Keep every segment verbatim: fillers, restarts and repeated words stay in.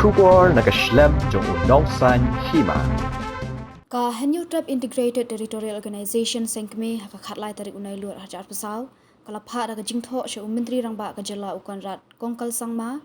Khubor na ka shlem jong u nongsaiñ hima. Ka Hynñiewtrep Integrated Territorial Organization Seng Kmie ha ka khatlai tarik u Nailur arhajar arphew saw ka la phah da ka jingthoh sha u Myntri Rangbah ka jylla u Conrad Kongkal Sangma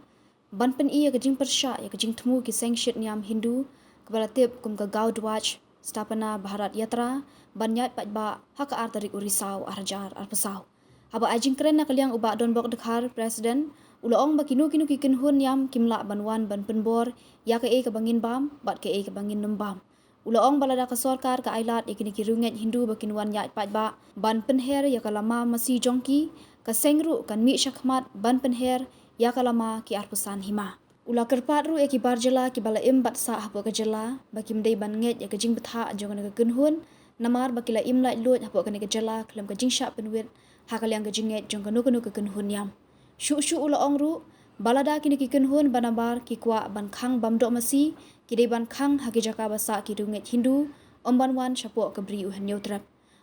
ban pyni ïa ka jingpyrshah ïa ka jingthmu ki seng shit niam Hindu kaba la tip kum ka Gau Dhwaj Sthapana Bharat Yatra ban ïaid paidbah ha ka ar tarik u Risaw arhajar arphew saw. Haba ai jingkren na ka liang u Bah Donbok Dkhar, President, u la ong ba kino kino ki kynhun niam kim lah ban wan ban pynbor ïa kaei kaba ngin bam bad kaei kaba ngin nym bam. U la ong ba lada ka sorkar ka ailad ïa kine ki riewngeit Hindu ba kin wan ïaid paidbah ban pynher ïa ka lama masi jong ki, ka seng ruh kan mih shakhmat ban pynher ïa ka lama ki arphew san hima. U la kyrpad ruh ïa ki bar jylla kiba la im bad sah hapoh ka jylla ba kim dei ban ngeit ïa ka jingbthah jong kane ka kynhun, namar ba ki la im laitluid hapoh kane ka jylla khlem ka jingshah pynwit ha ka liang ka jingngeit jong kano kano ka kynhun niam. Shuh shuh u la ong ruh ba lada kine ki kynhun ba nabar ki kwah ban khang bam doh masi, ki dei ban khang ha ki jaka ba sah ki riewngeit Hindu, ym ban wan shapoh ka Bri u Hynñiewtrep.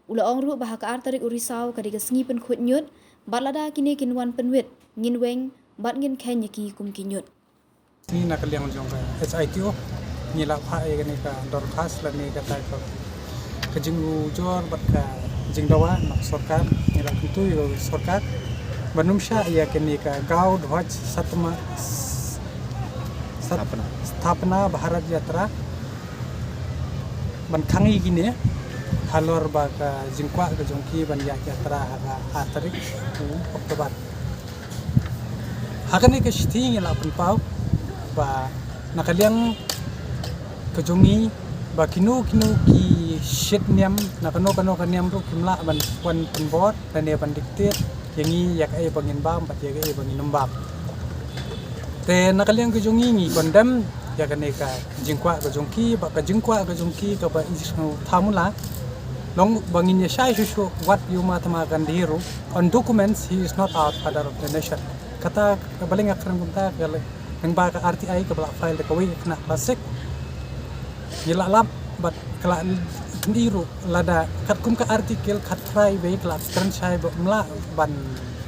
U la ong ruh ba ha ka ar tarik u Risaw ka dei ka sngi pynkhuid ñiut, bad lada kine kin wan pynwit, ngin weng bad ngin kheiñ ïa ki kum ki ñiut. Ngi na ka liang jong ka H I T O ngi la phah ïa kane ka dorkhas lane kata ka, ka jingujor bad ka jingdawa na ka sorkar. Ngi la kyntu ïa ka sorkar ban nym shah ïa kane ka Gau Dhwaj Satma, Sat-, Sthapana. Sthapana Bharat Yatra ban khang ïa kine halor ba ka jingkwah ka jong ki ban ïaid yatra ha ka ar tarik u October. Ha kane ka shithi ngi la pynpaw ba na ka liang ka jong ngi ba kino kino ki shit niam na kano kano ka niam ruh kim lah ban wan pynbor lane ban dictate ïa ngi ïa kaei ba ngin bam bad ïa kaei ba ngin nym bam. Te na ka liang ka jong ngi ngi condemn ïa kane ka jingkwah ka jong ki, bad ka jingkwah ka jong ki kaba i sngewthuh mula long ba ngin ïa shai shuh shuh wat ïa u Mahatma Gandhi ruh, on documents he is not our father of the nation. Kata kaba leng nga kren kumta ka leng ba ka R T I kaba la file da kawei ka khynnah class six. Ngi la lap bad ka la pyni ruh lada katkum ka article khatphra wei ka la kren shai ba ym lah ban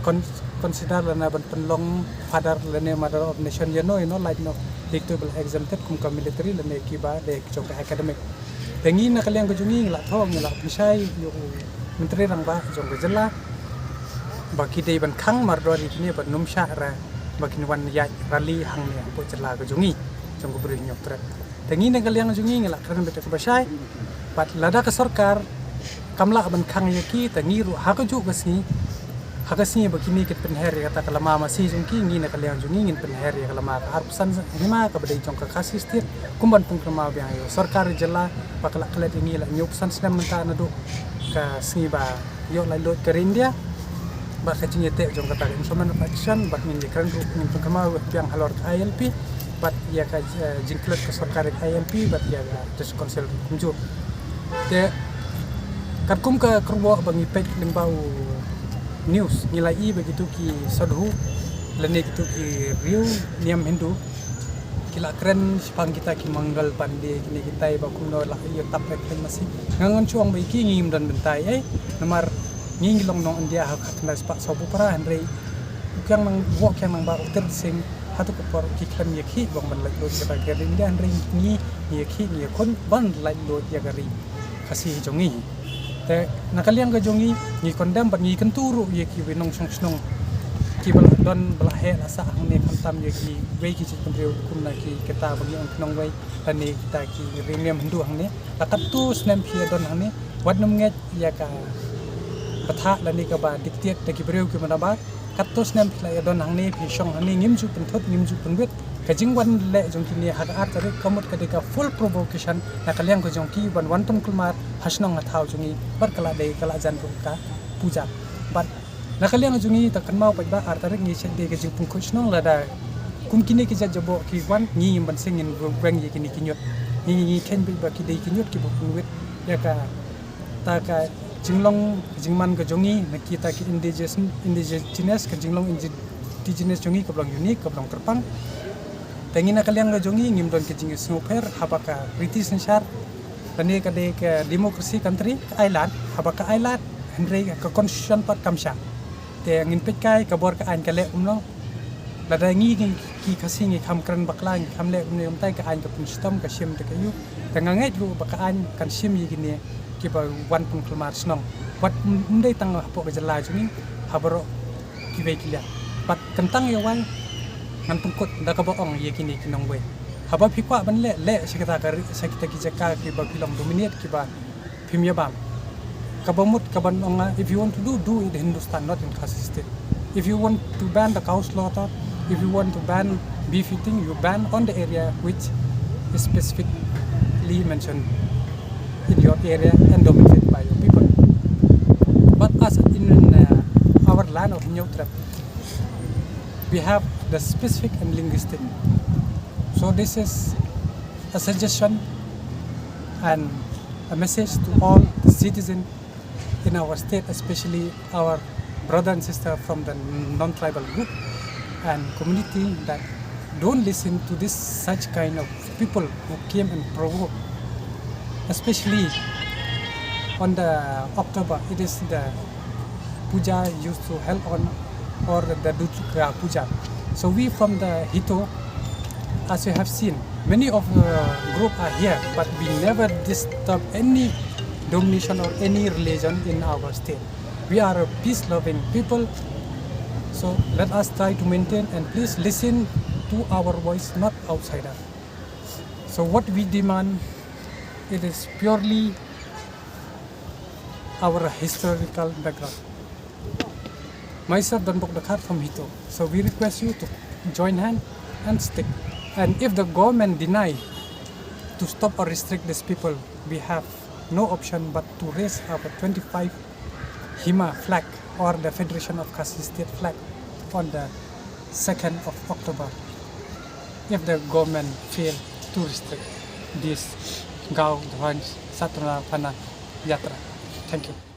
con-, consider lane ban pynlong father lane mother of nation ïa no ïa no lait noh. Dei kito ba la exempted kum ka military lane kiba dei ki jong ka academic. Te ngi na ka liang ka jong ngi ngi la thoh ngi la pynshai ïa u Myntri Rangbah jong ka jylla ba ki dei ban khang mardor ïa kine ban nym shah ra ba kin wan ïaid rally hangne hapoh jylla ka jong ngi jong ka Bri u Hynñiewtrep. Te ngi na ka liang jong ngi ngi la kren beit kaba shai bad lada ka sorkar kam lah ban khang ïa ki te ngi ruh ha kajuh ka sngi, ha ka sngi ba kine kin pynher ïa kata ka lama masi jong ki, ngi na ka liang jong ngi ngin pynher ïa ka lama ka arphew san hima kaba dei jong ka Khasi State kum ban pynkynmaw biang ïa u sorkar jylla ba ka la klet ïa ngi la hynñiewphew san snem mynta naduh ka sngi ba ïoh laitluid ka ri India. Bad ka jingïateh jong kata ka Instrument of Action bad ngin ïakren ruh ngin pynkynmaw biang halor ka I L P bad ïa ka, eh, jingklet ka sorkar ïa ka I L P bad ïa ka District Council kumjuh. Te katkum ka kyrwoh ba ngi peit lyngba u news ngi la i ba kito ki sadhu lane kito ki riew niam Hindu ki la kren shaphang kita ki Mangal Pandey kine kitai ba kumno la ïa tap lek lek masi. Nga ngan shu ong ba ïa ki ngim don bynta ei namar ngi ngi long nong India ha ka khyndai spah sawphew phra hynrei u kiang nang woh kiang nang ba u Tir Sing hato ka por ki khlem ïa khih bang ban laitluid ïa ka ri India hynrei ngi ngi ïa khih ngi ïa khun ban laitluid ïa ka ri Khasi jong ngi. Te na ka liang ka jong ngi ngi condemn bad ngi kyntu ruh ïa kiwei nongshong shnong kiba la don ba la heh la sah hangne khamtam ïa kiwei ki jaitbynriew kumna ki kita ba ngi ong ki nongwei lane kita ki riewniam Hindu hangne. La katto snem phi ïa don hangne wat nym ngeit ïa ka bthah lane kaba dictate da ki briew kiba nabar. Katto snem phi la ïa don hangne phi shong hangne ngim ju pynthut ngim ju pynwit. Ka jingwan leh jong kine ha ka ar tarik ka mut ka dei ka full provocation na ka liang ka jong ki ban wan pynkulmar ha shnong ha thaw jong ngi bad ka la dei ka la jan ruh ka puja. Bad na ka liang jong ngi ta kynmaw pat ba ar tarik ngi shet dei ka jingpynkhuid shnong lada kum kine ki jait jaboh ki wan ngi ngim ban seng ngin weng ïa kine ki ñiut. Ngi ngi kheiñ beit ba ki dei ki ñiut kiba pynwit ïa ka ta ka jinglong jingman ka jong ngi na kita ki indigenous, indigenous ka jinglong indigenous jong ngi kaba long unique kaba long kyrpang. Te ngi na ka liang ka jong ngi ngim don ka jingsngewpher haba ka riti synshar lane ka dei ka democracy country ka ailad haba ka ailad hynrei ka constitution pat kam shah. Te ngin peit kai ka bor ka aiñ ka leh kumno. Lada ngi ngi ki Khasi ngi kham kren bakla, ngi kham leh kumne kumtai, ka aiñ ka pynshitom, ka shim da ka ïew. Te nga ngeit ruh ba ka aiñ kan shim ïa kine kiba wan pynkulmar shnong. Wat ym, ym dei tang hapoh ka jylla jong ngi, ha baroh kiwei ki liang. Bad kyntang ïa wai ngan pynkut da kaba ong ïa kine ki nongwei. Haba phi kwah ban leh, leh sha kita ka ri-, sha kita ki jaka kiba phi long dominate, kiba phim ïa bam. Kaba mut kaban ong nga, if you want to do, do it in Hindustan, not in Khasi State. If you want to ban the cow slaughter, if you want to ban beef eating, you ban on the area which is specifically mentioned in your area and dominated by your people. But as in uh, our land of Hynñiewtrep, we have the specific and linguistic. So this is a suggestion and a message to all the citizens in our state, especially our brother and sister from the non-tribal group and community, that don't listen to this such kind of people who came and provoke, especially on the October. It is the puja used to held on, or the Durga Puja. So we from the Hito, as you have seen, many of the group are here, but we never disturb any domination or any religion in our state. We are a peace-loving people, so let us try to maintain and please listen to our voice, not outsider. So what we demand, it is purely our historical background. Myself, Donbok Dkhar from Hito. So we request you to join hand and stick. And if the government deny to stop or restrict these people, we have no option but to raise our twenty-five Hima flag or the Federation of Khasi State flag on the second of October if the government fail to restrict this Gaon Dhwaj Satpana Yatra. Thank you.